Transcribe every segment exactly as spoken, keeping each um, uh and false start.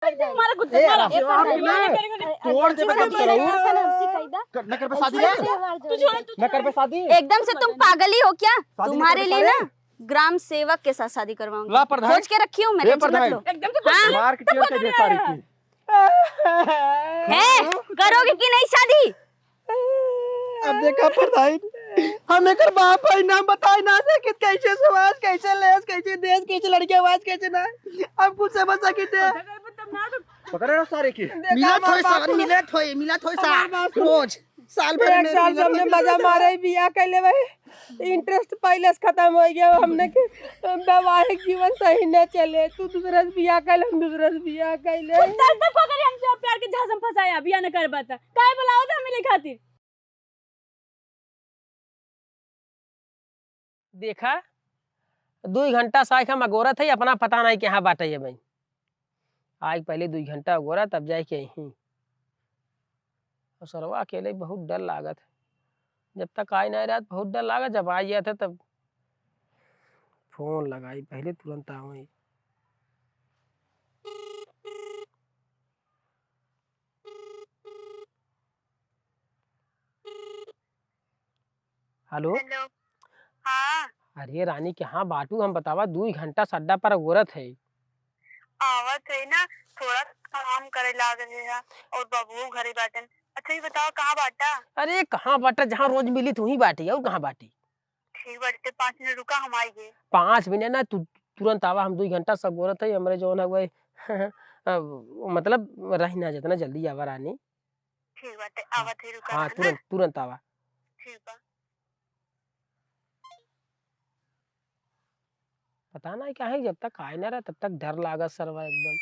तुम्हारा गुद्दा ए, मारा। आप लोग ना तोड़ दे, बंद करो। कर, ना कर पे शादी है? तू छोड़, तू ना कर पे शादी? एकदम से तुम पागल ही हो क्या? शादी ना तुम्हारे कर पे लिए सारे? ना ग्राम सेवक के साथ शादी करवाऊंगी। ला प्रधान। खोज के रखी हूँ मैं, ए टेंशन मत प्रधान। लो। एकदम से हाँ? मार के तुम टियर कर दे सारी की। हैं? करोगे कि नहीं शादी? अब देखा प्रधान, हम एकर बाप है, नाम बताए ना सकित, कैसे समाज, कैसे लेस, कैसे देश, कैसे लड़के आवाज, कैसे ना, हम कुछ समझ सकित है। पकड़े रहो सारे की। देखा मिलत होई हमार साहब, बाप। मिलत होई, मिलत होई हमार साहब। बाप। रोज, साल भर एक में साल मिलत जब होई। मजा मारे, बियाह कैले भाई, interest पहले से खत्म हो गया, हमने के वैवाहिक जीवन सही न चले। तू दूसरा से बियाह कैले, हम दूसरा से बियाह कैले। कुछ दस दफा करे हमसे प्यार के झांसा में फंसाया, बियाह न कर पाता। काहे बुलावत हमें ले खातिर? देखा, दुई घंटा से आइके हम अगोरत है, अपना पता नहीं कहाँ बाटे ये भाई। आइके पहले दुई घंटा अगोरा, तब जाइके यहीं। और सरवा अकेले बहुत डर लागत है। जब तक आइ नहीं रहत बहुत डर लागत, जब आइ जात है तब फोन लगाई, पहले तुरंत आवई। हेलो। हेलो। हाँ। अरे रानी, कहाँ बाटू? हम बतावा, दुई घंटा से अड्डा पर अगोरत है। आवत है ना, थोड़ा काम करे लाग रहे हैं और बाबू घरे बाटन। अच्छा, ये बताओ, कहाँ बाटा? अरे, कहाँ बाटा? जहाँ रोज मिली, तू ही बाटी, और कहाँ बाटी? ठीक बाटे, पाँच मिनट रुका, हम आइए। पाँच मिनट ना, तू तुरंत आवा, हम दुई घंटा से अगोरत है, हमरे जौन है वही, अ, मतलब, रही ना, जितना जल्दी आवा रानी। ठीक बाटे, आवत है, रुका हाँ, रहना। तुरंत, तुरंत आवा। ठीक बा। पता नहीं काहे, जब तक आए ना रहे, तब तक डर लागत सरवा एकदम।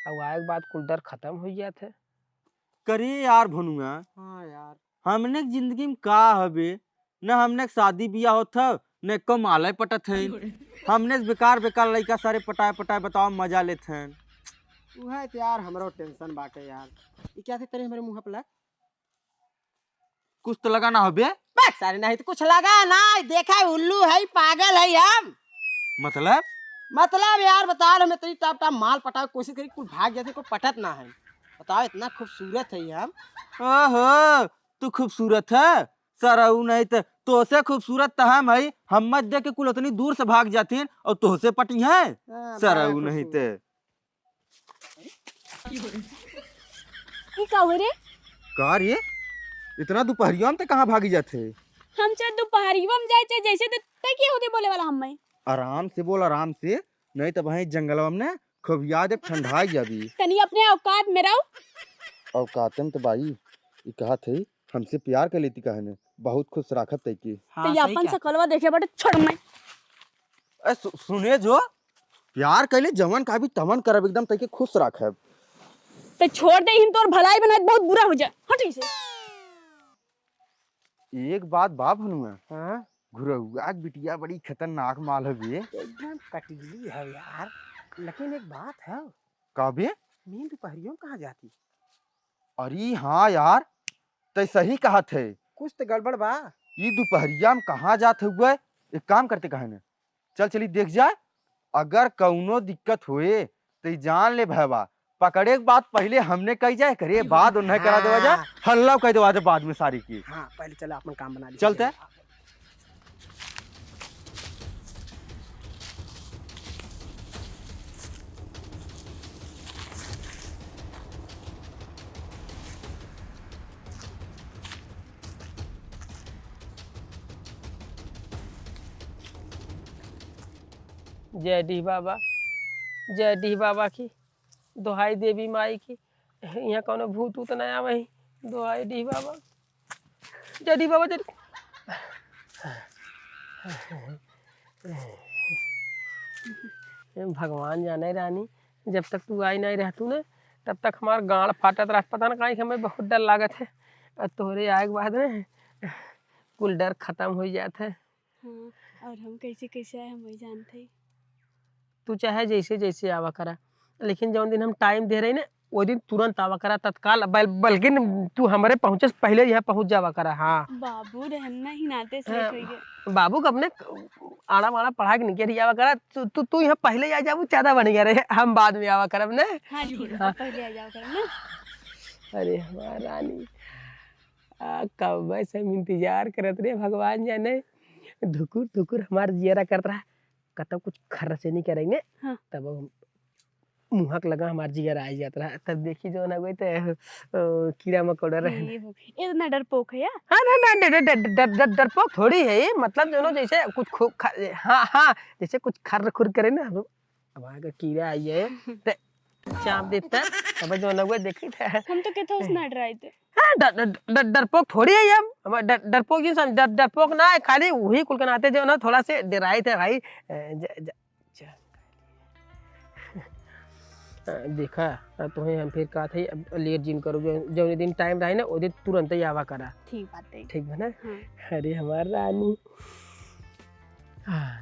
अब आए के बाद कुल डर खत्म हो जात है। करे यार भनुआ, हाँ यार। हमने के जिंदगी में का हवे, न हमने के शादी बियाह होत हव, न एको मालय पटत है। हमने से बेकार बेकार लइका सारे पटाए पटाए बताओ मजा लेत हैं। उहे तो यार हमरो tension बाटे यार। ई क्या थे तेरे हमरे मुँह पे लग? कुछ तो लगा ना हबे? बक सारे नहीं तो कुछ लगा ना, देखा है उल्लू है, पागल है हम। मतलब? मतलब यार बता रहे, हम इतनी टाप टाप माल पटावे कोशिश करी, कुल भाग जाते, कोई पटत ना है। बताओ इतना खूबसूरत है हम। ओहो, तू खूबसूरत है? सरऊ नहीं त तोसे खूबसूरत त हम हई, हम मत देख के कुल उतनी दूर से भाग जातीन और तोसे पटी है। हाँ, सरऊ बड़ा नहीं खूबसूरत। ते। ई का हुए रे? का रे? इतना दुपहरिया में ते कहाँ भागी जात है? हम चाहे दुपहरिया में जाए, चाहे जैसे ते, ते के होते बोले वाला हम मैं? आराम से बोल, आराम से, नहीं तो वहीं जंगलवा में ना खबिया दे, ठंडा जाबी। तनी अपने औकात में रहो। औकात में तो बाई, ई कहत है, हमसे प्यार कर लेती काहे ने? बहुत खुश राखब तैके। हाँ, तो ये सही अपन कहत। सकलवा देखे बाटे, छोड़ मैं। ए, सु-, सुने जो, प्यार कैले जवन का भी तवन करब, एकदम तैके खुश राखब। तो छोड़ दे, हम तोर भलाई बनाए, बहुत बुरा हो जा। हट इसे। एक बात बा भनुआ। हाँ? घुरहुआ के बिटिया बड़ी खतरनाक माल हवे। एकदम कटीली है यार, लेकिन एक बात है। का बे? नींद दुपहरियों में कहाँ जाती? अरे हाँ यार, तै सही कहत है। कुछ तो गड़बड़ बा। ई दुपहरिया में कहाँ जात हुआ? एक काम करते काहे ने, चल चली देख जाए, अगर कौनो दिक्कत होए तो ई जान ले भैया, पकड़े के बाद पहले हमने कही जाए, करे बाद उन्हें करा देवा जाए, हाँ। हल्ला कह देवा जाए बाद में सारी की। हाँ, पहले चला अपन काम बना ली। चलते। जय डीह बाबा, जय डीह बाबा की, दोहाई देवी माई की, यहाँ कौनो भूत ऊत ना आवे ही, दोहाई डीह बाबा, जय डीह बाबा, जय। ए भगवान जाने रानी, जब तक तू आई नहीं रहतू ना, तब तक हमार गाड़ फाटत रहत, पता ना काहे कि हमें बहुत डर लागत है, और तोहरे आए के बाद ना कुल डर खत्म हो जात है। हाँ, और हम कैसे कैसे आए, हम वही जानत हई। तू चाहे जैसे जैसे आवा करा, लेकिन जौन दिन हम time दे रही ना, वो दिन तुरंत आवा करा तत्काल, बल-, बल्कि तू हमरे पहुँचे से पहिले यहाँ पहुँच जावा करा। हाँ। बाबू रहन ना ही नाते से हाँ, होइगे। बाबू का अपने आड़ा माड़ा पढ़ा के निकल ही आवा करा। तू, तू, तू यहाँ पहिले आ जाबू, ज्यादा बढ़िया रहे, हम बाद में आवा करब ना। हाँ जी, हाँ। पहिले आ जावा करब ना। अरे हमार रानी, आ, कब से हम इंतजार करत रहे, भगवान जाने, धुकुर धुकुर हमार जियरा करत रहा, कतौ कुछ खर्र से नहीं करेंगे, हाँ। तब हम मुँहक लगा हमार जियरा आई जात रहा, तब देखी जो ना गई तो, अ, कीड़ा मकोड़ा रहे। ये हो, इतना डरपोक है या? हाँ, ना, ना, डर-, डर-, डर-, डर-, डर-, डरपोक थोड़ी है ये, मतलब जो ना जैसे कुछ खो-, खा-, हाँ, हाँ, जैसे कुछ खर्र खुर करे ना, हम, अब आगे कीड़ा आई है, ते चाप देता, तब जो ना गई देखी थे। हम तो कहते उस ना डराए थे। हाँ, ड-, ड-, ड-, डरपोक थोड़ी है ये हम। हम डर-, डरपोक ही समझ, डर-, डरपोक ना है, खाली वही कुल के नाते जो ना थोड़ा से डराए थे भाई। अ, ज-, ज-, ज-, अ, देखा, अ, तुम्हें हम फिर कहा था, अब लेट जिन करो, जो, जौने दिन टाइम रहे ना, वो दिन तुरंत ही आवा करा। ठीक बात है। ठीक बा ना? हाँ। अरे हमार रानी। हाँ।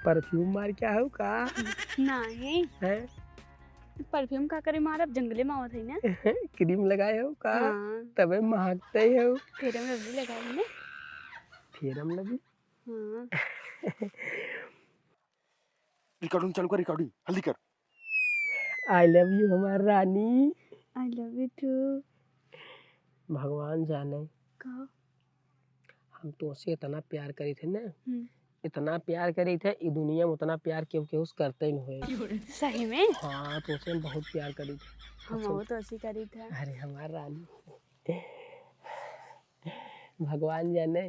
परफ्यूम मार के आओ का? नहीं। हैं? परफ्यूम का करे मारब, जंगले में आवत है ना। क्रीम लगाए हो का? हाँ। तबे महकते हो। फेयर एंड लवली लगाए है ना। फेयर एंड लवली? हाँ। रिकॉर्डिंग चालू कर, रिकॉर्डिंग, हल्दी कर। I love you हमार रानी। I love you too। भगवान जाने। का? हम तोसे इतना प्यार करी थे ना, हम्म। इतना प्यार करी थे, ई दुनिया में उतना प्यार केहू, केहू से करते ही नहीं होए। सही में? हाँ, तोसे हम बहुत प्यार करी थे। हम बहुत तोसे करी थे। अरे हमार रानी। भगवान जाने,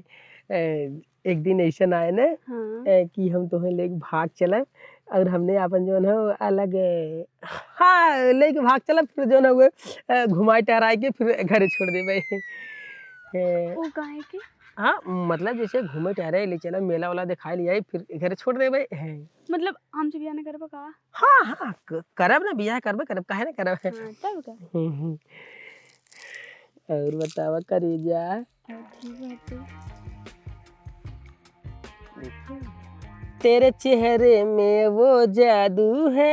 ए, एक दिन ऐसन आए ना, हाँ। ए, कि हम तोहे लेके भाग चलब और हमने आपन जौन हो अलग, ए, हाँ, लेके भाग चलब, फिर जौन हो, ए, घुमाए टहराए के फिर घरे छोड़ देबे। ए, वो काहे के? हाँ, मतलब जैसे घूमे टहरे ले चलब, मेला वाला दिखाए ले आई, फिर घरे छोड़ देबे। हैं। मतलब हमसे बियाह न करबा का? हाँ, हाँ, क-, करब ना, बियाह करबे करब, काहे ना करब? हाँ, तब का? हम्म, हम्म। और बतावा करेजा। और ठीक बाटे। तेरे चेहरे में वो जादू है,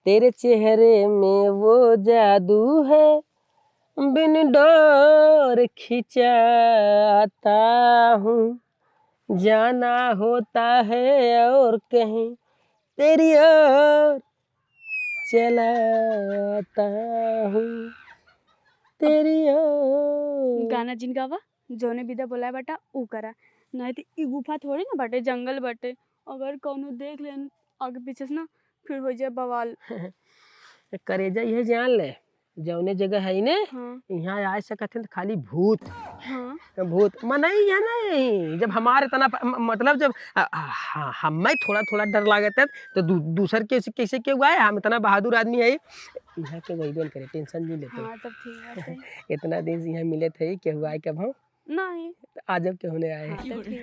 तेरे चेहरे में वो जादू है, बिन डोर खिंचाता हूँ, जाना होता है और कहीं तेरी ओर चलाता हूँ, तेरी ओर। गाना जिन गावा, जौने विधा बोलाए बाटा, ऊ करा। नहीं तो ई गुफा थोड़ी ना बाटे, जंगल बाटे। अगर कौनो देख लेन आगे पीछे से ना, फिर हो जाए बवाल। करेजा, इहे जान ले, जौने जगह है ने, हाँ। यहाँ आ सकत हैं तो खाली भूत। हाँ। भूत, मनई यहाँ नहीं। जब हमारे इतना प-, म-, मतलब, जब, अ, अ, हाँ, हमें थोड़ा, थोड़ा डर लागत है, तो दू-, दूसर के से, कैसे केहू आए? हम इतना बहादुर आदमी है, यहाँ के वही बेन करे, टेंशन नहीं लेते। हाँ, तब ठीक बात है। इतना दिन से यहाँ मिले थे, केहू आए कब हम? नहीं। तो आज अब केहू नहीं आए। हाँ, तो ठीक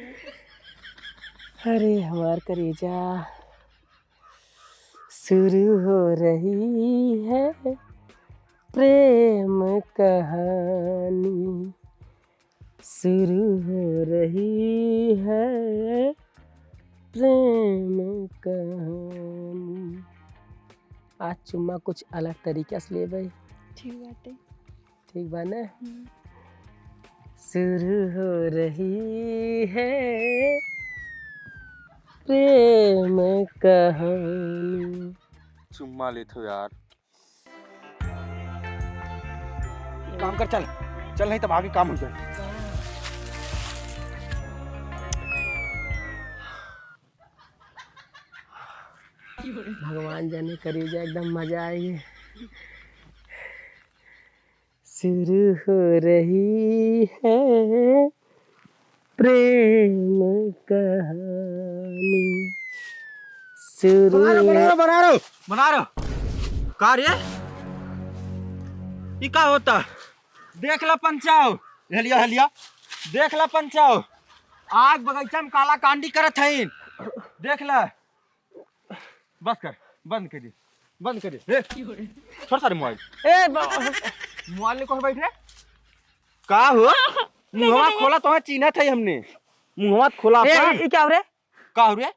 है। अरे, हमार करेजा। शुरू हो रही है प्रेम कहानी, शुरू हो रही है प्रेम कहानी। आज चुम्मा कुछ अलग तरीका से लेबै। ठीक बाटे। ठीक बा ना? हम्म। शुरू हो रही है प्रेम कहानी। चुम्मा लेत हो यार। काम कर, चल। चल, नहीं तब आगे काम हो जाए। भगवान जाने, करेजा एकदम मजा आई। शुरू हो रही है प्रेम कहानी। शुरू बना रहो, बना रहो, बना रहो, बना रहो। का रे? ई का होता? देख ला पंचाओ, हलिया, हलिया। देख ला पंचाओ, आग बगीचा में काला कांडी करत हईन। देख ला। बस कर, बंद कर दे, बंद कर दे। ए, छोड़ सारे मोबाइल। ए, ब-, मोबाइल लेके बैठ रे। का हो? मुंहवा खोला, तोहे चीन्हत है हमने। मुंहवा खोला ए, अपन। ई क्या हो रे? का हो रे?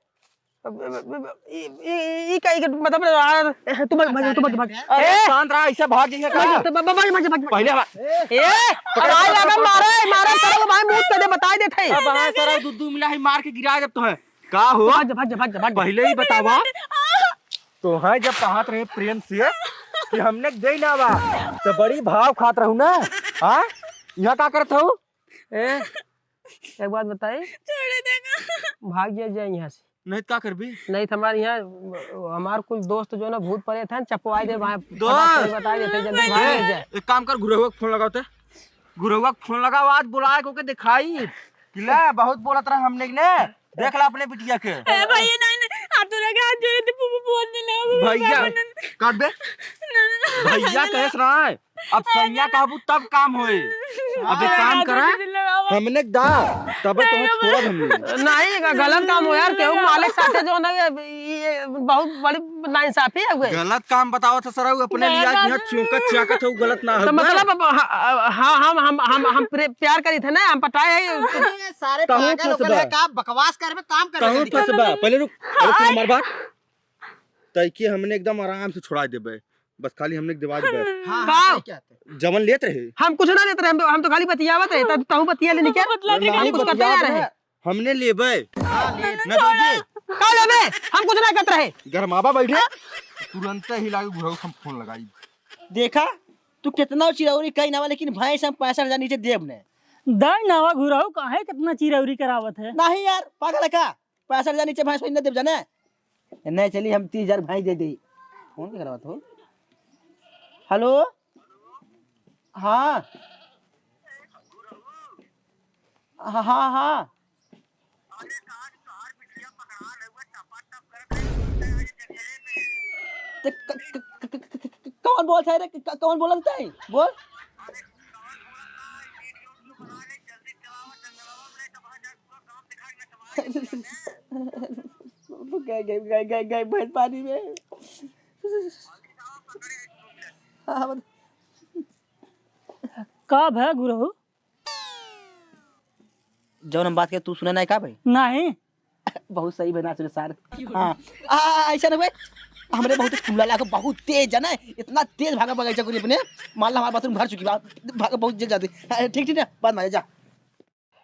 अब, अब, अब, अब, ई, ई, ई, ई का, ई का, मतलब, आ, तू भाग, भाग, तू भाग, भाग। अरे, ए! शांत रहा, ऐसे भाग जाइए का? भाग, भाग, भाग, भाग, भाग। पहले भाग। ए! ए, अब आए लगा, मारे, मारे, सारा भाई मुंह पे दे, बताई देत है। अब हाँ, सारा दूध, दूध मिला है, मार के गिरा देब तो है। का हो? भाग जा, भाग जा, भाग जा, भाग जा। पहले ही बतावा। तो है जब कहत रहे प्रेम से कि हमने दे ना बा, तो बड़ी भाव खात रहू ना। हाँ? यहाँ का करत हूँ? ए, एक बात बताई। छोड़ देगा। भाग जा, जा यहाँ से। नहीं तो का करबी? नहीं तो हमारे यहाँ, हमार कुल दोस्त जो ना भूत प्रेत हैं, चपवाई दे भाई। दोस्त! फटाक से बताई देते, जल्दी भाग ए, जा। एक काम कर, गुरहुआ के फोन लगाओ ते। गुरहुआ के फोन लगाओ, आज बुलाए को के दिखाई। कि ले, बहुत बोलत रहा हमने के ने। देख ला अपने बिटिया के। ए भैया, नहीं, नहीं, आप तो लगे हाथ जोड़े थे, फूफू फोन नहीं लगा, फूफू भैया, फोन नहीं। काट बे। नहीं, नहीं, नहीं, भैया नहीं, कहे नहीं। सुनाए। अब सैया कहबू तब काम होए। अब एक हाँ, काम करा, हमने दा, तब तो छोड़ब हमने। नहीं, ग-, गलत काम हो यार, केहू मालिक साथे जो ना, ये, ये बहुत बड़ी नाइंसाफी है हुए। गलत काम बतावत है सरऊ, अपने लिया कि यहाँ चौंकत चाकत हो, गलत ना हो। तो मतलब अब ह-, ह-, हम, हम, हम, हम प्रे-, प्यार करी थे ना, हम पटाए हैं। अरे, सारे कहूँ पागल ओकल फंसबा। है का, बकवास करबे, काम करबे कहूँ जल्दी। फंसबा, पहले रुक, अरे सुन हमार बात। तैके हमने एकदम आराम से छोड़ा देबे। बस खाली हमने के देवा देबे। हाँ, का? हाँ, सही कहते। जवन लेत रहे। हम कुछ ना लेत रहे, हम तो, हम तो खाली बतियावत रहे, तब तहू बतिया लेनी क्या? बतला दे, नहीं, हम कुछ करते बतियावत ना रहे। रहे। हमने लेबे। हाँ, ले। ना दोगे? का लेबे? हम कुछ ना करत रहे। गरमावा बैठे। तुरंत ही लागे बुढ़ऊ हम फोन लगाई। देखा, तू कितना चिरौरी कही ना, लेकिन भैंस हम पैंसठ हजार नीचे देब ने। दई नावा घुराऊ, काहे कितना चिरौरी करावत है? नहीं यार, पागल है का? पैंसठ हजार नीचे भैंस न देब जाने। नहीं चली, हम तीस हजार भैंस दे दे। फोन के करवा तो। हेलो। हाँ। हाँ, हाँ, हाँ। ते क-, क-, कौन बोलत है रे? क-, कौन बोलत है? बोल। गए, गए, गए, गए, गए भैंस पानी में। हाँ, बता। का भा गुरु? जौन हम बात के तू सुने नहीं का भाई? नहीं। बहुत सही बना सुने सार। हाँ। आ, ऐसा ना भाई, हमरे बहुत कुल्ला लागे, बहुत तेज है ना, इतना तेज भागा बगीचा करी अपने, मान ला हमारा बाथरूम भर चुकी बा, भागा बहुत जल्द जाते। हाँ, ठीक, ठीक ना, बाद में आ जा।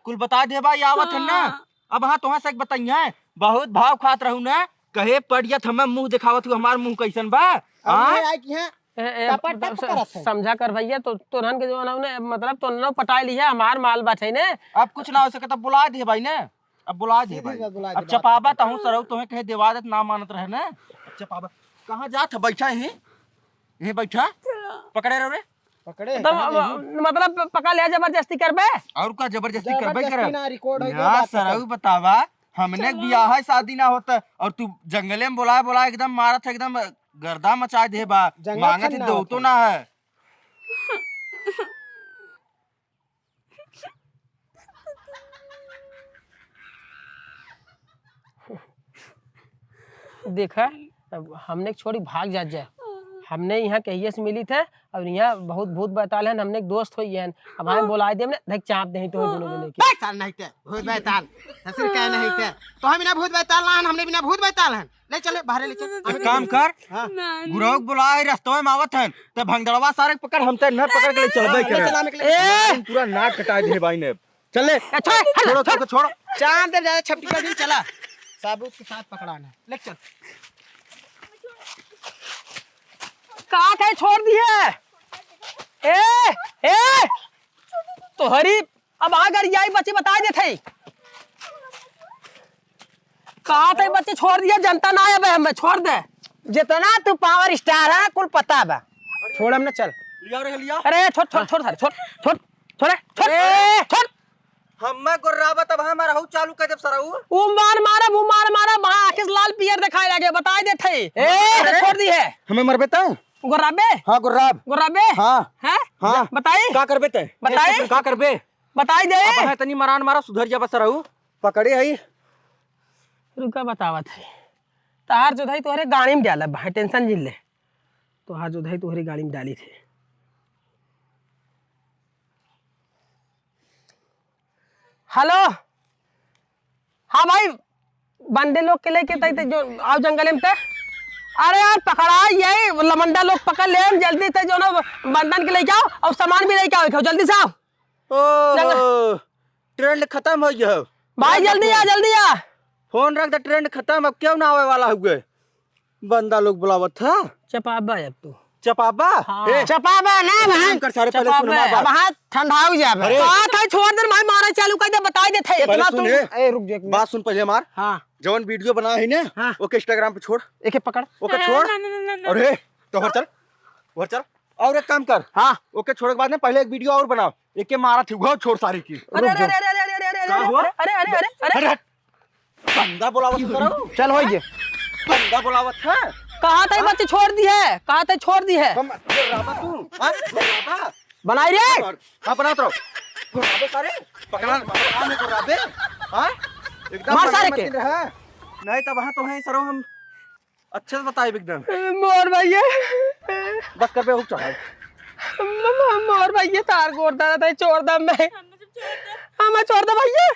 कुल बता दे भाई, आवत हन ना। हाँ। अब हाँ, तोहाँ से एक बताई है, बहुत भाव खात रहू ना, कहे पड़ियत हमें मुंह दिखावत हूँ, हमार मुंह कैसन बा? अब हाँ? नहीं आए कि हाँ, ए, ए, टपर टप स-, करत है। समझा कर भैया, तो तोरहन के जो ना, मतलब, तो ना पटाए लिया, हमार माल बाटे ने। अब कुछ ना हो सके, तब बुला दिए भाई ने। अब बुला दिए सीधी भाई। बात, बुला अब दिए, बात चपाबा खत्म। तहूँ सरऊ, तोहे कहे देवा देत, ना मानत रहे ने। अब चपाबा। कहाँ जात है? बैठा है, यहीं बैठा। पकड़े रहो रे। पकड़े? तो, कहाँ गई? मतलब, पकड़ लिया, जबरदस्ती करबे? और का जबरदस्ती करबे जबरदस्ती करे? ना, रिकॉर्ड हो गया, यहाँ बात खत्म। सरऊ बतावा, हमने चलो। बियाह है, शादी ना होता, और तू जंगले में बोलाए, बोलाए एकदम मारत है, एकदम गर्दा मचा दे बा। जंगल मांगत खन ही ना दो होता। तो ना है। देखा, अब हमने के छोड़ी भाग जात जाए। हमने यहाँ कहिए से मिली थे, और यहाँ बहुत भूत बैताल हैं, हमने के दोस्त होई हैं। अब हम बोलाए देब ने, देख चाप देही तो दोनों जने के। बैताल नहीं थे, भूत बैताल। ससुर कहे नहीं थे। तो हम बिना भूत बैताल ना हन, हमने बिना भूत बैताल हन। ले चले, बाहर ले चल। एक काम कर, हाँ। गुरौक बुलाए, रस्तवे में आवत हन, ते भंगदड़वा सारे के पकड़, हम ते न पकड़ के ले चलबे हाँ, ले करे। चला, निकले। ए! पूरा नाक कटा दे भाई ने। चल ले। ए, छोड़, हट, छोड़ो, छोड़। छोड़ो, छोड़ो। चांद ज्यादा छपटिया दिन चला। साबुत के साथ पकड़ाना। ले चल। का थे छोड़ दिए? ए, ए! तोहरी अब आ गरियाई बच्ची बताई देत है। कहा थे बच्ची छोड़ दिया, जनता ना आवे हमें, छोड़ दे। जितना तू पावर स्टार है, कुल पता बा। छोड़ हम ना, चल। लिया रे, लिया। अरे छोड़, छोड़, छोड़ सारे, छोड़, छोड़, छोड़, छोड़, ए! छोड़। हमें गोर्राबा तब हमारा हऊ चालू कर देब सरऊ। ऊ मार मारब, ऊ मार मारब, हाँ, आँख से लाल पियर दिखाए लगे, बताई देत है। ए! छोड़ दी है। हमें मरबे तब? गोर्राबे? हाँ, गोर्राब। गोर्राबे? हाँ। हैं? हाँ। बताई? का करबे तै? बताई? का करबे? बताई दे। अब है तनी मरान मारा, सुधर जाबा सरऊ। पकड़े हई। रुका, बतावत है। तोहार जोधाई तोहरे गाड़ी में डालब, भाई, टेंशन जिन ले। तोहार जोधाई तोहरे गाड़ी में डाली थे। हेलो। हाँ भाई, बंदे लोग के लेके तई, तई जो आओ जंगले में ते। अरे यार, पकड़ा यही लमंडा लोग पकड़ ले जल्दी से, जो ना बंदन के लेके आओ और सामान भी लेके आओ, जल्दी से आओ। ओहो, जंगल। Trend खतम होइ गया। भाई, जल्दी आ, जल्दी आ। फोन रख दे, trend खतम, अब क्यों ना आवे वाला हुए। बंदा लोग बुलावत है। चपाबा अब तू। चपाबा? हाँ। ए, चपाबा ना भाई। काम कर सारे, पहले सुन चपाबा। हमार बात। अब हाथ ठंडा हो जाबे। अरे। बात है, छोड़ दे भाई, मारा चालू कर दे, बताई दे थे। पहले इतना सुन, तू ए। ए, रुक जा एक मिनट। बात सुन पहले हमार। हाँ। जवन video बना है ना, हाँ। ओके Instagram पे छोड़। एके पकड़। ओके छोड़। ना, ना, ना, ना, ना। अरे, तो उधर चल। उधर चल। और एक काम कर। हाँ। ओके छोड़े के बाद में पहले एक video और बनाओ। एके मारा थी, वो छोड़ सारी की। अरे, रुक अरे, जा। अरे, अरे, अरे, अरे, अरे, का हुआ? अरे, अरे, अरे, अरे। अरे हट। बंदा बुलावत है करो। चल होई जे। बंदा बुलावत है। कहा था ये हाँ? बच्चे छोड़ दी है, कहा था छोड़ दी है। हम, ये राबा तू, हाँ? ये राबा। बनाई रे। और, हाँ, बनावत रहो। गुर्राबे सारे, पकड़ा, पकड़ा में गुर्राबे। हाँ? एकदम मार सारे पकड़ा के। मत रहा। नहीं तब हाँ तो हैं सरो हम अच्छे से बताइब एकदम। मोर भैया। बस कर बे, उठ चढ़ाई। म-, म-, मोर भैया, तार गोर दर्द है, छोड़ दा मैं। हमें छोड़ दा भैया।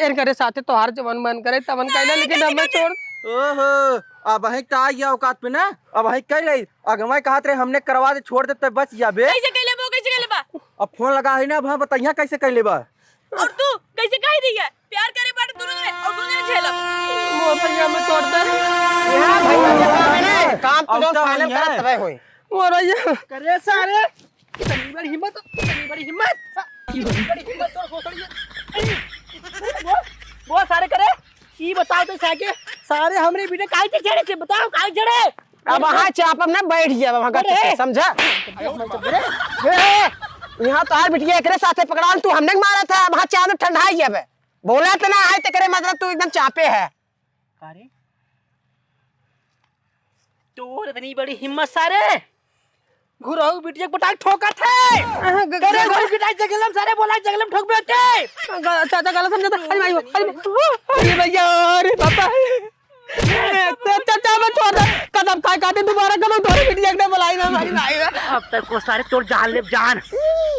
इनकरे साथे तोहार जवन मन करे तवन कैले, लेकिन हमें छोड़। ओहो, अब वहीं का आई औकात पे ना, अब वहीं कह ले। अगवा कहत रहे हमने करवा दे, छोड़ दे, तब बच जाबे। कैसे कैले बा, कैसे कैले बा? अब फोन लगा है ना, अब हाँ बताइया कैसे कैले बा। और तू कैसे कह दी है? प्यार करे बाटे दोनों जने और दोनों जने झेलब। मोर भैया में तोड़ दे। हाँ भैया, ये काम है ना, काम तो अब जो तो final है। करत तबे होई। मोर भैया। करे सारे, इतनी बड़ी हिम्मत, इतनी बड़ी हिम्मत, इतनी बड़ी हिम्मत तोर भोसड़ी है। बोल, बोल सारे करे, ई बताओ तो साके, सारे हमरे बेटे काहे के छेड़े थे, बताओ काहे छेड़े? अब वहाँ चाप में ना बैठ जाबे, वहाँ अरे! गच्चे से, समझा? अरे! ए, ए, यहाँ तोहार बिटिया एकरे साथे पकड़ान, तू हमने के मारा था, वहाँ चाप ठंडा ही जाबे। बोला तो ना है, तेकरे मतलब तू एकदम चापे है। का रे? तोर इतनी बड़ी हिम्मत सारे? घुरहु बिटिया के पटाक ठोकत है। अह, ग-, करे ग-, घुरहु बिटिया जंगलम सारे, बोला जंगलम ठोक बेटे। ग-, चाचा गलत समझा था। अरे भाई, अरे, अरे भैया, अरे पापा। ए, चा-, चाचा, मैं छोड़ दे। कसम खाए काटे, दोबारा कबो तोरे बिटिया के बुलाई ना, भाई, भाई। अब तक को सारे तोर जान ले जान।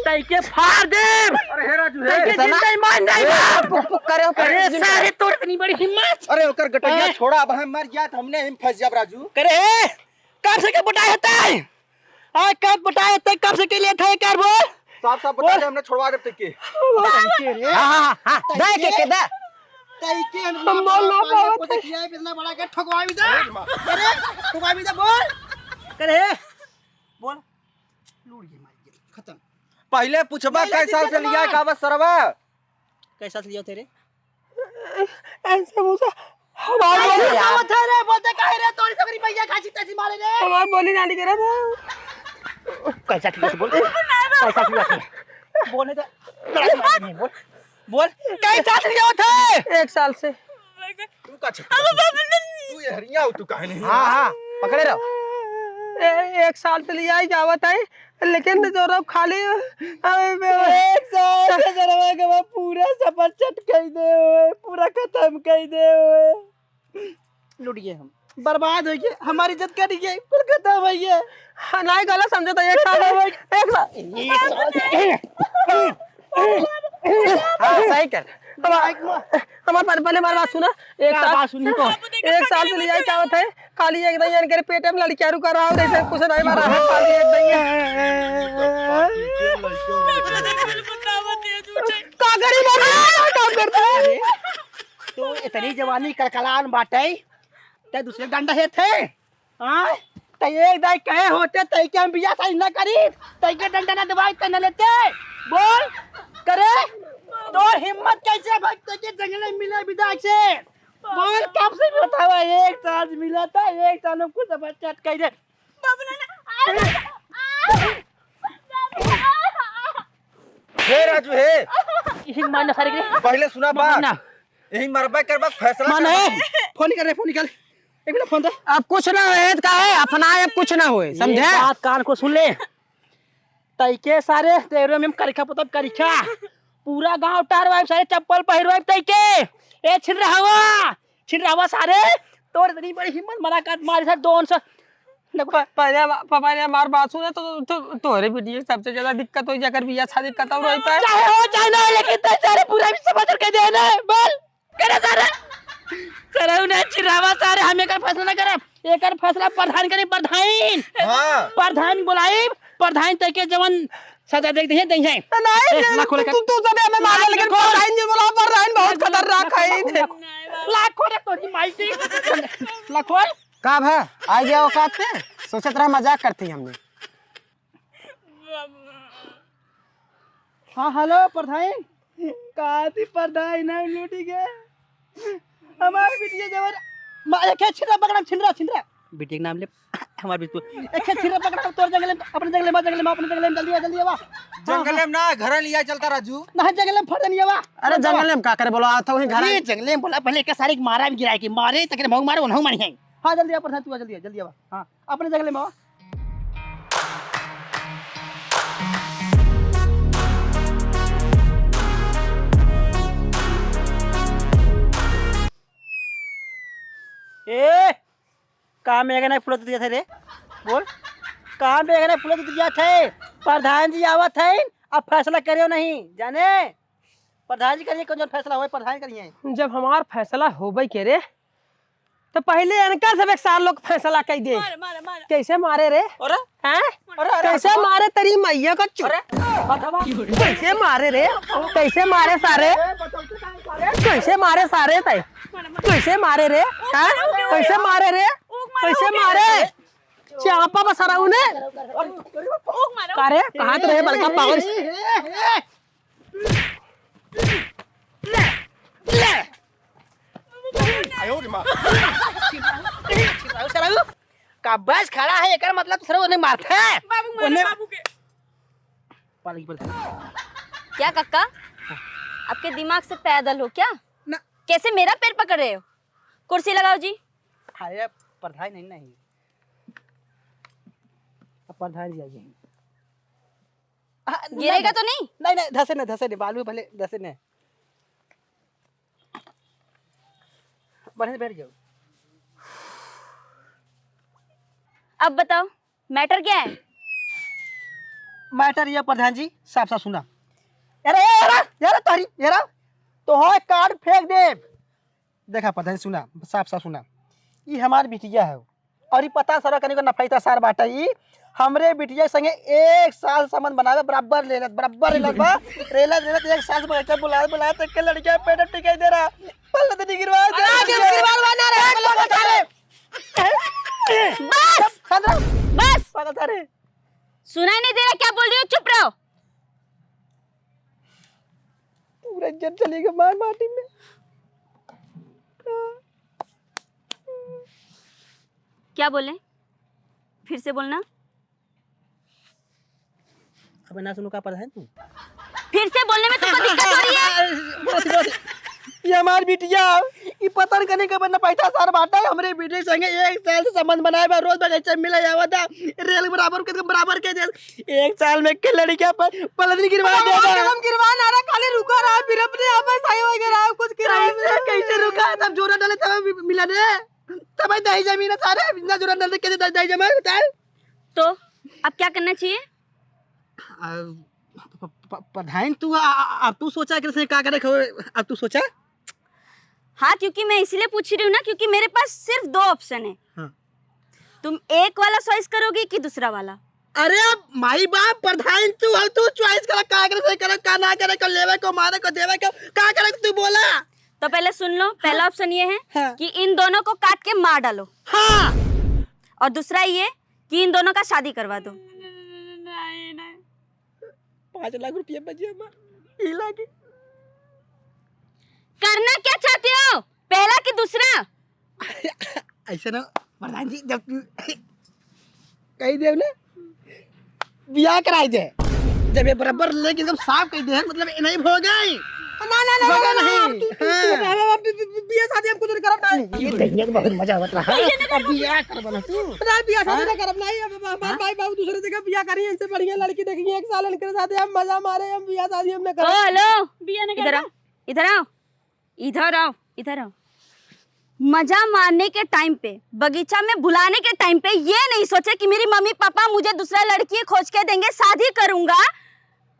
तई के फाड़ दे। अरे हे राजू, हे। तई के ऐसा ना। जिंदा ही मार नहीं ए, बा। पुक, पुक करे हो, अरे करे। सारे तोर इतनी बड़ी हिम्मत। अरे ओकर गटैया ए। छोड़ा, अब हम मर गया तो हमने हम फंस जाब राजू। करे हे। कब से के पटाए हते? आय, कब पटाए हते, कब से के लिए थे, कर बोल। साफ साफ बता बोल। दे, हमने छोड़वा देब तैके। हाँ, हाँ, हाँ, हाँ, दे के, के दे। तैके हम हम बोल ना पाए, पावत पोते है। किया है, इतना बड़ा के ठोकवा भी दे। अरे, ठोकवा भी दे, बोल। करे, बोल। लूट गई, मार गई, खत्म। पहले पूछबा, नहीं, कै साल से लिया है काबा सरवा? कै साल से लिया तेरे? ऐसे मुझे हमार अरे बोली यार। आवत है रे, बोलते काहे रे, तोरी सबरी भैया खाची तैसी मारे रे। हमार बोली ना निकले रे। कैसा ठीक से बोल। कैसा ठीक से बोलने दे। लड़ाई मार नहीं, बोल। बोल। कैसा ठीक होत है? एक साल से। तू का छपरा? तू ये हरिया हो, तू काहे नहीं? हाँ, हाँ, पकड़े रहो। ए-, एक साल से लिया ही जावत है। लेकिन जो रब खाली, अ, एक साल के जरवा के बाद पूरा सफर चट कई दे होए, पूरा खत्म कई दे होए। लुट गए हम, बर्बाद हो गए, हमारी इज्जत कट गई, कुल खत्म हो गए। हाँ, नहीं गलत समझे तो एक साल, खत्म हो गए। एक साल, एक साल। हाँ, सही कर। हमार, हमार पहले, पहले हमार बात सुना। एक का साल, बात सुनी तो? एक साल से लिया ही जावत है। खाली एक दही इनके पेट में लड़कियाँ रुका रहा हो, जैसे कुछ नहीं मारा है, खाली एक दही। का करी बाबा, का करता है? अरे, तू इतनी जवानी कलकलान बाटे, ते दूसरे डंडा है थे? हाँ? ते एक दाई कहे होते, ते के हम बिया साइन ना करी, ते के डंडा ना दबाई, ते ना लेते। बोल, करे, तोर हिम्मत कैसे भाई, ते के जंगल में मिले विदा से? बोल, कब से बतावा, एक साल मिला था, एक साल में कुछ बच्चा कह दे। बाबू ना, ना। हे राजू, हे। इही मारना सारे के। पहले सुना बात। मारना। यही मरबा करबा, फैसला मन करबा। है। फोन निकाल रे, फोन निकाल। एक मिनट फोन दे। अब कुछ ना होए, का है? अपना अब कुछ ना होए, ये समझे? बात कान को सुन ले। तैके सारे तेरे में करिखा पुतब करिखा। पूरा गांव टहरवाइब सारे, चप्पल पहिरवाइब तैके। ए छिन रहवा, छिन रहवा सारे। तोर इतनी बड़ी हिम्मत, मना कर मारी सर दोन से। प-, पहले हमा-, प-, पहले हमार बात सुने तो, तो, तोहरे बिटिया के सबसे ज्यादा दिक्कत होई, जेकर बियाह शादी कतौ रही पाए। चाहे हो चाहे ना, लेकिन तै सारे पूरा भी समझ के दे ना, बोल। करे सारे। सरऊ ना चिल्लावा सारे, हम एकर फैसला ना करब, एकर फैसला प्रधान करी, प्रधान। हाँ। प्रधान बोलाई, प्रधान तय के जवन सजा दे दे, दे है। नहीं, ए, नहीं, लाखों तू, लेकर तू, तू सजा में मार, लाखों लेकिन लेकर। प्रधान जी बोला, प्रधान बहुत खतरनाक है। लाखों रे तोरी माई की। लाखों। का भा, आ गया औकात पे? सोचत रहा मजाक करती हमने। हाँ, हेलो प्रधान। कहाँ थी प्रधान, हम लूटी गए। हमारे बिटिया जबर, मा-, एक है छिंदरा पकड़ा, छिंदरा, छिंदरा। बिटिया के नाम ले, हमारे बिटिया। एक है छिंदरा पकड़ा, तोर जंगले में, अपने जंगले में, जंगले में, अपने जंगले में, जल्दी आ, जल्दी आ, वाह। हाँ, जंगले हाँ। में ना, घर लिया चलता राजू। ना, जंगले में फट नहीं आवा। अरे तो जंगले में का करे बोला, आता वहीं घर ये आए। जंगले में बोला, पहले एक सारे मारा भी गिरा के, मारे, तक मऊ मारे, उन्हों मारी है। हाँ, जल्दी आ, प्रधान, तू आ, जल्दी आ, जल्दी आ, वाह। हाँ, अपने जंगले में आवा। ए, कहाँ मेघ नहीं फूलत दिया थे रे? बोल, कहाँ मेघ नहीं फूलत दिया थे? प्रधान जी आवत है, अब फैसला करियो नहीं, जाने? प्रधान जी करिए, कौन जौन फैसला होए, प्रधान करिए। जब हमार फैसला होबे के रे, तो पहले इनका सब एक सार लोग फैसला कई दे। मार, मार, मार। कैसे मारे रे? अरे? हैं? अरे, अरे, कैसे अरे। मारे तेरी मैया का चु-, अरे, अरे। कैसे मारे रे? कैसे मारे सारे? कैसे मारे सारे तय? कैसे मारे रे? हैं? कैसे मारे रे? कैसे मारे? चापा बसरा उन्हें। का रे? कहाँ तो रहे बड़का पावर? ले, ले। आयो रे माँ। का बस खड़ा है, एकर मतलब दूसरा उन्हें मारता है। बाबू मारे उन्हें बाबू के। पालक पर। क्या कक्का? आपके दिमाग से पैदल हो क्या? ना। कैसे मेरा पैर पकड़ रहे हो? कुर्सी लगाओ जी। अरे, प्रधान नहीं, नहीं। अब प्रधान जी आ गए। आ, नहीं, गिरेगा नहीं। तो नहीं? नहीं, नहीं, धसे नहीं, धसे नहीं, बालू भले धसे नहीं। बढ़िया से बैठ जाओ। अब बताओ, मैटर क्या है? मैटर ये प्रधान जी, साफ साफ सुना। अरे, अरे, अरे, तारी, अरे, तो हो काट फेंक दे। देखा प्रधान, सुना, साफ साफ सुना, ई हमार बिटिया है और ई पता सारा कनी को नफैता सार बाटा। ई हमरे बिटिया संगे एक साल संबंध बनावे, बराबर ले लेत, बराबर ले लेत बा, ले लेत, ले लेत, एक साल से बगैचा बुलाए, बुलाए, तक के लड़किया पेट टिकाई दे रहा, पल्ले तो नहीं गिरवा दे अरे, रहा। गिरवा ना रे, पल्ले तो अरे। बस! खंजरा। बस! पागल था रे। सुनाई नहीं दे रहा, क्या बोल रही हो? चुप रहो। पूरा इज्जत चली गई मार माटी में। क्या बोले? फिर से बोलना। अबे ना सुनो, का पढ़ा है तू? फिर से बोलने में तुमको दिक्कत हो रही है? बहुत, बहुत। ये हमार बिटिया, ई पता न कने के बन्ना पैसा सार बाटा है, हमरे बिटिया संगे एक साल से संबंध बनाए बा, रोज बगीचा में मिला जावा था, रेल बराबर के, बराबर के जैसे एक साल में के लड़किया पर पलदरी गिरवा दे बा। हम गिरवा ना रहा, खाली रुका रहा, फिर अपने आप में सही हो गया रहा, कुछ गिरा कैसे, कैसे रुका? तब जोरा डाले, तब मिला दे, तब दही जमीन सारे, इतना जोरा डाले, कैसे दही जमीन बताए? तो अब क्या करना चाहिए? आ, प-, प-, प-, प्रधान, तू आ, आ, आ, तू सोचा कि इसमें का करे खो, अब तू सोचा? हाँ, क्योंकि मैं इसीलिए पूछ रही हूँ ना, क्योंकि मेरे पास सिर्फ दो ऑप्शन है। हाँ। तुम एक वाला चॉइस करोगी कि दूसरा वाला? अरे, अब माई बाप प्रधान तू हो, तू चॉइस करा, का करे, सही करे, का ना करे, को लेवे, को मारे, को देवे, को का करे, तू बोला। तो पहले सुन लो, पहला हाँ। ऑप्शन ये है हाँ। कि इन दोनों को काट के मार डालो। हाँ। और दूसरा ये कि इन दोनों का शादी करवा दो। नहीं, नहीं। पाँच लाख रुपया बचे हमार, ई लागे। करना क्या चाहते हो, पहला कि दूसरा? ऐसे ना प्रधान जी, जब तू कही देव ना, बियाह कराई दे। जब ये बराबर लेके एकदम साफ कही दे, मतलब ये नहीं हो गई। ना, ना, ना, होगा ना, ना, नहीं। तू, तू, तू हाँ। बता, अब, अब, अब, अब बियाह शादी हम कुछ नहीं करब ना। ये देखने को बहुत मजा आवत रहा। अब बियाह करब ना तू। ना, बियाह शादी हाँ? ना करब ना, अब, अब हमार हाँ? माई बाबू दूसरे जगह बियाह करी, इनसे बढ़िया लड़की देखी, एक साल इनके साथ हम मजा मारे, हम बियाह शादी हम ना ओ, करब। हेलो, बियाह ना इधर करब। आओ, इधर आओ। इधर आओ, इधर आओ। मजा मारने के टाइम पे, बगीचा में बुलाने के टाइम पे ये नहीं सोचे कि मेरी मम्मी पापा मुझे दूसरा लड़की खोज के देंगे, शादी करूंगा।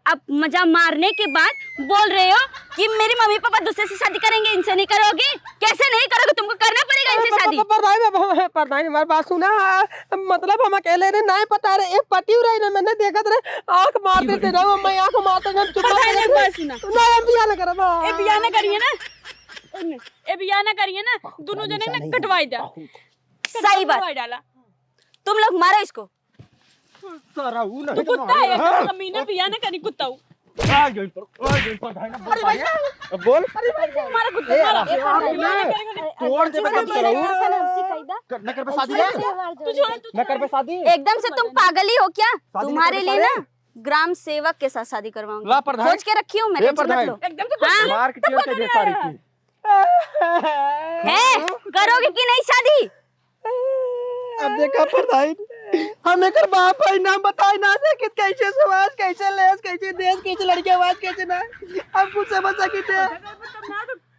अब मजा मारने के बाद बोल रहे हो कि मेरे मम्मी पापा दूसरे से शादी करेंगे, इनसे नहीं करोगे? कैसे नहीं करोगे? तुमको करना पड़ेगा इनसे शादी। पर-, पर-, प्रधान, प्रधान, हमारी बात सुना। मतलब हम अकेले रहे, नाहीं पटा रहे, एक पटी रही ना, मैंने देखत रहे, आँख मारते थे ना, मैं आँख मारते थे, चुप पता नहीं, बस ना। ना, हम बियाह ना करब। ए, बियाह ना करिए ना। ए, बियाह ना करिए ना, दोनों जने ना कटवाई दा। सही बात। कटवाई डाला। तुम लोग मारो इसको। सारा ऊ तू नहीं कुत्ता है, मारा। कमीना, बियाह ना करी, कुत्ता हूँ। आ गई पर, आ गई पर, भाई ना बोल अरे भाई पाए। साहब। अब बोल। अरे भाई साहब, हमारा कुत्ता ए, मारा। अरे, अरे, तोड़ दे, अरे, बता अरे, दे। अरे, अरे, अरे, कर, ना कर बे शादी रे। तू छोड़, तू ना कर बे शादी। एकदम से तुम पागल ही हो क्या? शादी तुम्हारे लिए ना ग्राम सेवक के साथ शादी करवाऊंगी। ला प्रधान। खोज के रखी हूँ मैं, ए tension मत प्रधान। लो। एकदम से हाँ? मार के टियर के दे सारी की। हैं? करोगे कि नहीं शादी? अब देखा प्रधान, हम एकर बाप है, नाम बताए ना दे कि कैसे समाज, कैसे लेस, कैसे देश, कैसे लड़के आवाज, कैसे ना, हम कुछ समझ सकी थे।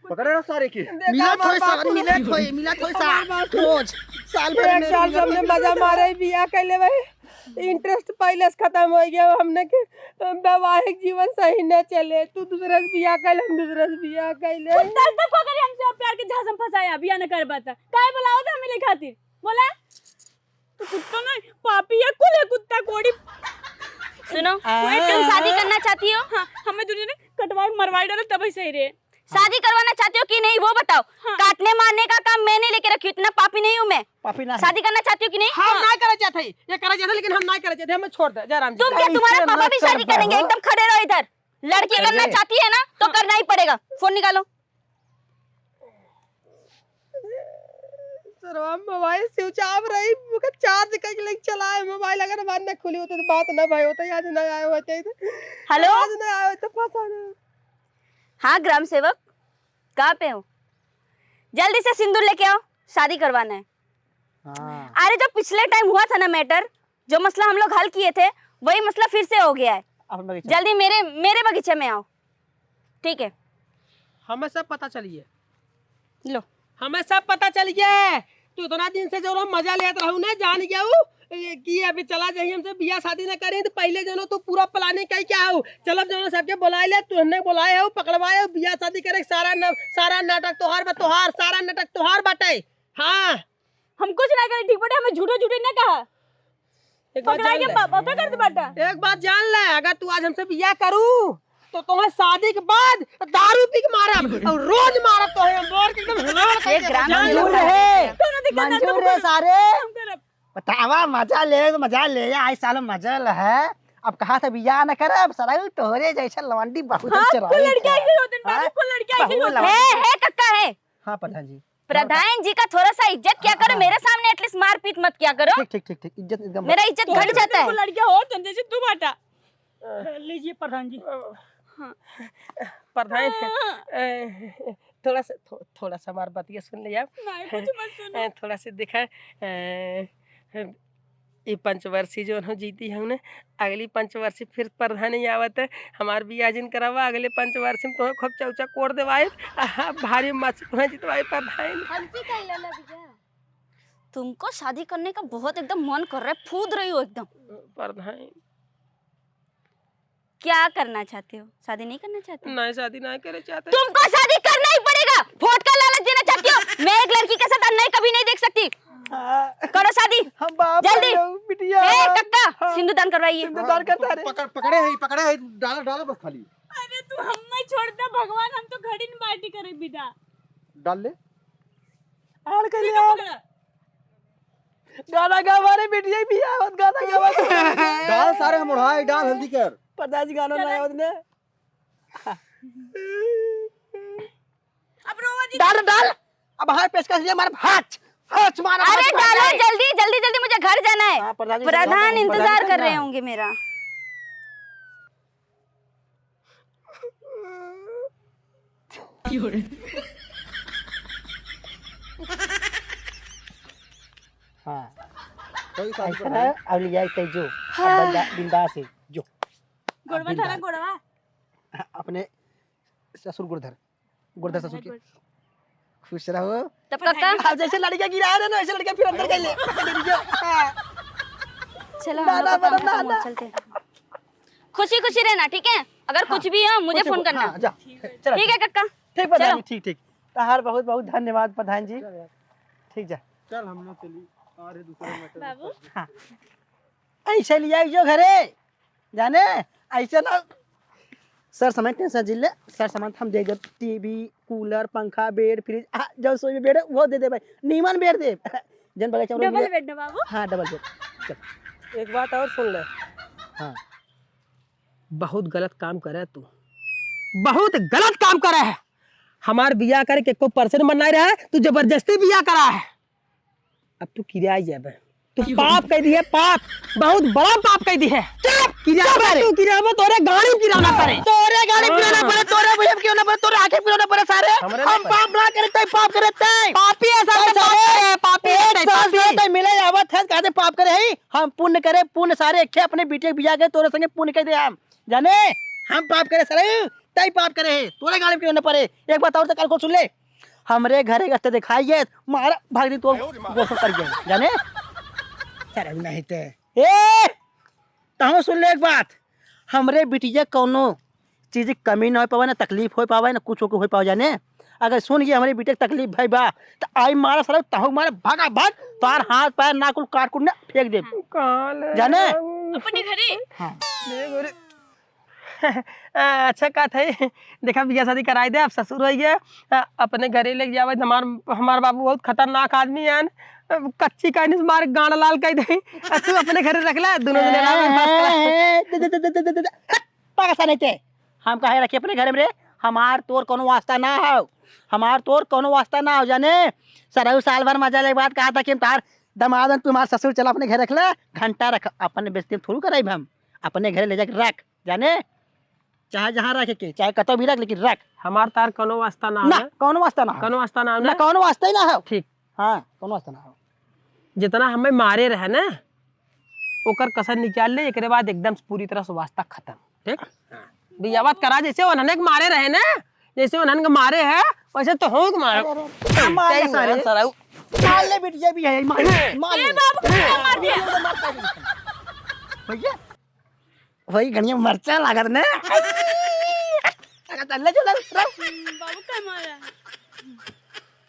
पकड़े रहो सारे की। देखा मिला हमार थोई बाप सारे, को। मिला थोई, मिला थोई सा, रोज, साल भर एक में साल से हमने मजा मारे, बियाह कैले भाई। Interest पहिले से खतम होइ गया, हमने के वैवाहिक जीवन सही न चले। तू दूसरे से बियाह कर ले, हम दूसरे से बियाह कर ले। कुत्ता से पकड़े हमसे प्यार के झांसा में फंसाया, बियाह न करबा त। काहे बुलाओ था हमें ले खातिर? बोला? तू कुत्ता नहीं, पापी है, कुल है कुत्ता कोड़ी। सुनो, आ। तुम शादी करना चाहती हो? हाँ, हमें दुनिया ने कटवा के मरवा डालो तब ही सही रहे। शादी करवाना चाहती हो कि नहीं, वो बताओ। हाँ। काटने मारने का काम मैं नहीं लेके रखी हूँ, इतना पापी नहीं हूँ मैं। पापी ना है। शादी करना चाहती हो कि नहीं? हम हाँ। ना करे चाहते हैं, ये करे चाहते हैं, लेकिन हम ना करे चाहते, हमें छोड़ दे, जयराम जी। तुम क्या, ऐसे तुम्हारे ना पापा भी कर शादी करेंगे? बहू। एकदम खड़े रहो इधर। लड़की करना अरे। चाहती है ना, तो हाँ। करना ही पड़ेगा। फोन निकालो। सरवा मोबाइल switch off रही, मुझे charge करके लेके चला है मोबाइल, अगर हमारे ना खुली होती तो बात ना भाई होता, आज ना आए होते इधर। हेलो? आज ना आए होते, फंसा ना। हाँ, ग्राम सेवक, कहाँ पे हो? जल्दी से सिंदूर लेके आओ, शादी करवाना है। हाँ। अरे, जो पिछले time हुआ था ना matter, जो मसला हम लोग हल किए थे, वही मसला फिर से हो गया है। अपने बगीचा। जल्दी मेरे, मेरे बगीचे में आओ, ठीक है? हमें सब पता चलिए। लो। हमें सब पता चल गया है। तू इतना दिन से जो लोग मजा लेत रहू ना, जान गया हूँ, ए, कि अभी चला जाइए, हमसे बियाह शादी ना करी, तो पहिले जो तू पूरा planning कई क्या हो, चलब जो सबके बुलाए ले, तू हमने बुलाए हो, पकड़वाए हो, बियाह शादी करे, सारा न-, सारा नाटक तोहार बा, तोहार, सारा नाटक तोहार बाटे। हाँ। हम कुछ ना करे, ठीक बाटे, हमें झूठो झूठो ना कहा। एक बात पकड़ा जान के ले। ब-, बता कर दे बाटा। एक बात जान ले, अगर तू आज हमसे बियाह करू, तो तोहे शादी के बाद दारू पी के मारब और रोज मारब तोहे, हम बोल के एकदम हलाल ये करके ग्राम जान ले। मंजूर है। कोनो दिक्कत ना, मंजूर तुम है करो। सारे। हम करब। बतावा, मजा ले तो मजा ले, आज साल मजा ले है। अब कहा था बियाह न करब, सारा तोहरे जैसे लवंडी बहुत हाँ, चरावे कुल लड़के थे। ऐसे ही होते हैं, हाँ? बाबू, कुल लड़के ऐसे ही बहुत होते हैं। लवंडी। है, है, कक्का है। हाँ, प्रधान जी। प्रधान जी का थोड़ा सा इज्जत किया करो, हाँ। मेरे सामने at least मारपीट मत किया करो। ठीक, ठीक, ठीक, ठीक, इज्जत एकदम। मेरा इज्जत तो घट जाता है। लड़कियां हो तुम जैसे तू बाटा। लीजिए प्रधान जी। हाँ। प्रधान, हाँ। ए, थोड़ा सा, थो-, थोड़ा सा हमार बतिया सुन ले आप। नहीं, कुछ मत सुनो। ए, थोड़ा सा देखा, ए, ई पंचवर्षी जौन हो जीती हमने, अगली पंचवर्षी फिर प्रधानी आवत है, हमार बियाह जिन करावा, अगले पंचवर्षी में तोहे खूब चौचा कोड़ देवाए, आ, भारी मच तोहे जितवाए प्रधान। हमसे कह लेना भैया। तुमको शादी करने का बहुत एकदम मन कर रहा है, फूद रही हो एकदम। प्रधान। क्या करना चाहते हो? शादी नहीं करना चाहते? नहीं, शादी नहीं करे चाहते। तुमको शादी करना ही पड़ेगा। वोट का लालच देना चाहती हो? मैं एक लड़की के साथ अन्याय कभी नहीं देख सकती। हाँ। करो शादी। हम बाप जल्दी। हैं, बिटिया। ए, कक्का, हाँ। सिंदूर दान करवाइए। सिंदूर दान करता रे। पकड़, पकड़े है, पकड़े है, डाला, डाला बस खाली। अरे तू हमें छोड़ दे भगवान, हम तो घड़ी न बाटी करे बिदा। डाल ले। आड़ कर ले, आड़। पकड़ा। गाना गावा रे बिटिया, बियाह होत गाना गावा। डाल सारे हम ओढ़ाई, डाल हल्दी कर। प्रधान जी गाना ना आवत ने। अब रोवा जी। डाल, डाल। अब हाथ पेचकस लिए मार, हाथ, हाथ मार, अरे हाथ मार डालो जाए। जल्दी, जल्दी, जल्दी, मुझे घर जाना है। हाँ, प्रधान जी, प्रधान प्रधान जी, इंतजार प्रधान कर रहे जी। होंगे मेरा। हाँ। कोई शादी ऐसा पर ना, नहीं। अब ले जाए कहीं जो। हाँ। अब बंदा बिंदास है, जो। गोड़वा अब धरा, बिंदास। गोड़वा। अपने ससुर गोड़ धर। गोड़ धर ससुर के। गोड़। खुश रहो। तब काका? अब जैसे लड़कियां गिरा रहे ना, वैसे लड़कियां फिर अंदर कर ले। हाँ। चलो, हम ना, लोग ना, को काम ना, खत्म ना, हो, ना। चलते हैं। खुशी खुशी रहना, ठीक है? अगर हाँ, कुछ भी हो, मुझे खुशी फोन खु-, करना। हाँ, जा। चला, ठीक है, चला। कक्का? ठीक, प्रधान चलो। जी, ठीक, ठीक। तहार बहुत बहुत धन्यवाद, प्रधान जी। चल यार। ठीक, जा। चल, हम लोग चली, आ रहे दूसरे मैटर में बाबू। कर दे। हाँ। ऐसे लिया जो घरे, जाने, ऐसे ना। सर सामान टेंशन जिन ले, सर सामान हम दे देब, टीवी, कूलर, पंखा, बेड, फ्रिज, आ, जौन सोई में बेड है, वो दे देब भाई, नीमन बेड देब। जन बगैचा में डबल रोज बेड ना बाबू? हाँ, डबल बेड। चल। एक बात और सुन ले। हाँ। बहुत गलत काम करे तू, बहुत गलत काम करे है। हमार बियाह करे के एको परसेंट मन नहीं रहा है, तू जबरदस्ती बियाह करा है। अब तू किराए जाबे, तू पाप कह दिए, पाप, बहुत बड़ा पाप कह दिए। चुप! किराबे चुप रे! तू किराबे, तोरे गाड़ी किराना पड़े। तोरे गाड़ी किराना पड़े, तोरे भैया किराना पड़े, तोरे आँखें किराना पड़े, सारे। हमरे हम ना पाप ना करे, तै पाप करे, तै। पापी है सारे, तै सारे। पापी है, पापी है, एक तै साल पापी। से तै मिले आवत है, कहते पाप करे है। हम पुण्य करे, पुण्य सारे एक अपने बिटिया के बियाह के तोरे संगे पुण्य कर दे हम। जाने, हम पाप करे सारे, तई पाप करे है, तोरे गाड़ी में क्यों न पड़े। एक बात और तो काल को सुन ले, हमरे घरे गस्ते दिखाई है, मारा भाग दी तो गोसो कर गए, जाने? सारे नहीं ते। ए, तहूँ सुन ले एक बात, हमरे बिटिया कौनो चीज की कमी ना हो पावे, ना तकलीफ हो पावे, ना कुछ हो पावे, जाने? अगर सुन के हमरे बिटिया की तकलीफ भई बा, त आई मारा सारे, तहूँ मारा, भागा भाग, तार हाथ पैर ना कुल काट कुट ना फेंक दे। कहाँ ले जाने? जाऊँ? अपने घरे। हाँ। दे गोरे। अ, अच्छा कहत है, देखा बियाह शादी कराई दे, अब ससुर होइ गया, अ, अपने घरे लेके जावे, हमार, हमार बाबू बहुत खतरनाक आदमी है, अ, कच्ची कहनी से मार गांड लाल कर दे, अ, तू अपने घरे रख ले, दोनों जने रहा, बस। दे, दे, दे, पागल सा नहीं थे, हम काहे रखे अपने घरे में रे, हमार तोर कोनो वास्ता ना हो, हमार तोर कोनो वास्ता ना हो, जाने, सरऊ साल भर मजा लेके बाद कहा था कि हम तार दमादन तू हमार ससुर चला अपने घर रख ले, घंटा रख, अपने बेइज्जती थोड़ू कराई हम, अपने घरे ले जाके रख। जाने, चाहे जहाँ रखे के, चाहे कतौ भी रख, लेकिन रख। हमार तार कौनो वास्ता ना ना, हो। कौनो वास्ता ना हो। कौनो वास्ता ना हो ना? ना, कौनो वास्ता ही ना हो। ठीक। हाँ, कौनो वास्ता ना हो। जितना हमें मारे रहे ना, ओकर कसर निकाल ले, एकरे बाद एकदम से पूरी तरह से वास्ता खत्म। ठीक? हाँ। बियाह बात करा, जैसे उन्हने के मारे रहे ना, जैसे उन्हन के मारे है, वैसे तो हम के मारे। अरे, अरे, मार ले सही सारे। है, सारा। मार ले बिटिया भी है, मार ले, मार ए ले। बाबू, कितना मार दिया? भैया, वही घनिया मरचा लागत ने। लागत ले चल, रहो। बाबू का मारा?